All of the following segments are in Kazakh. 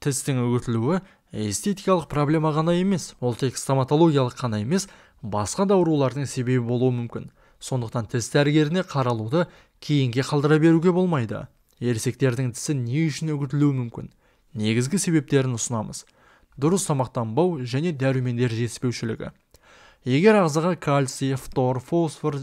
Тістің үгітілуі эстетикалық проблема ғана емес, ол тек стоматологиялық қана емес, басқа да аурулардың себебі болуы мүмкін. Сондықтан тіс дәрігеріне қаралуды кейінге қалдыра беруге болмайды. Ересектердің тісі не үшін үгітілуі мүмкін? Негізгі себептерін ұсынамыз. Дұрыс тамақтанбау және дәрумендер жетіспеушілігі. Егер ағзаға кальций, фтор, фосфор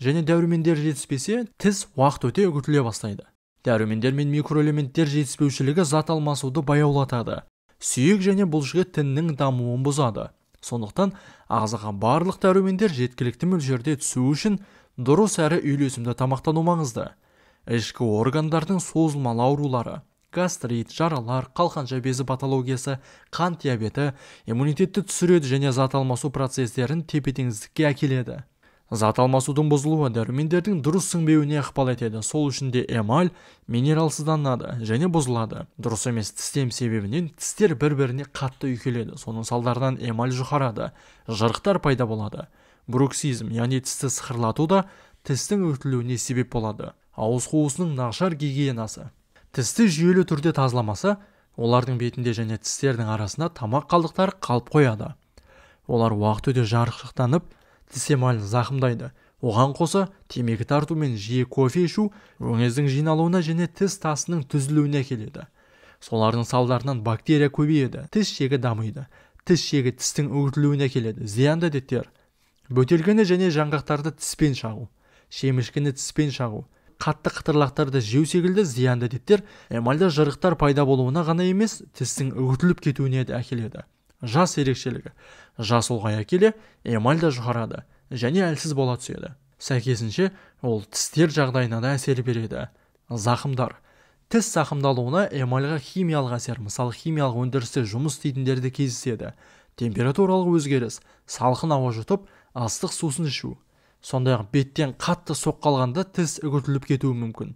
және дәрумендер жетіспесе, тіс уақыт өте үгітіле бастайды. Дәрумендер мен микроэлементтер жетіспеушілігі зат алмасуды баяулатады. Сүйек және бұлшықет тіннің дамуын бұзады. Сондықтан ағзаға барлық дәрумендер жеткілікті мөлшерде түсу үшін дұрыс әрі үйлесімді тамақтану маңызды. Ішкі органдардың созылмалы аурулары, гастрит, жаралар, қалқанша безі патологиясы, қант диабеті иммунитетті түсіреді және зат алмасу процестерін тепе-теңсіздікке әкеледі. Зат алмасудың бұзылуы дәрумендердің дұрыс сіңбеуіне ықпал етеді. Сол үшін де эмаль минералсызданады және бұзылады. Дұрыс емес тістем себебінен тістер бір-біріне қатты үйкеледі. Соның салдарынан эмаль жұқарады, жырықтар пайда болады. Бруксизм, яғни тісті сықырлату да тістің үгітілуіне себеп болады. Ауыз қуысының нашар гигиенасы. Тісті жүйелі түрде тазаламаса, олардың бетінде және тістердің арасында тамақ қалдықтары қалып қояды. Олар уақыт өте жарықшықтанып, тіс эмалін зақымдайды. Оған қоса, темекі тарту мен жиі кофе ішу өңездің жиналуына және тіс тасының түзілуіне әкеледі. Солардың салдарынан бактерия көбейеді, тіс шегі дамиды. Тіс шегі тістің үгітілуіне әкеледі. Зиянды әдеттер. Бөтелкені және жаңғақтарды тіспен шағу, шемішкені тіспен шағу, қатты қытырлақтарды жеу секілді зиянды әдеттер эмальда жырықтар пайда болуына ғана емес, тістің үгітіліп кетуіне де әкеледі. Жас ерекшелігі. Жас ұлғая келе эмаль да жұқарады және әлсіз бола түседі. Сәйкесінше, ол тістер жағдайына да әсер береді. Зақымдар. Тіс зақымдалуына эмальға химиялық әсер, мысалы химиялық өндірісте жұмыс істейтіндерде кездеседі. Температуралық өзгеріс, салқын ауа жұтып, ыстық сусын ішу. Сондай-ақ беттен қатты соққы алғанда тіс үгітіліп кетуі мүмкін.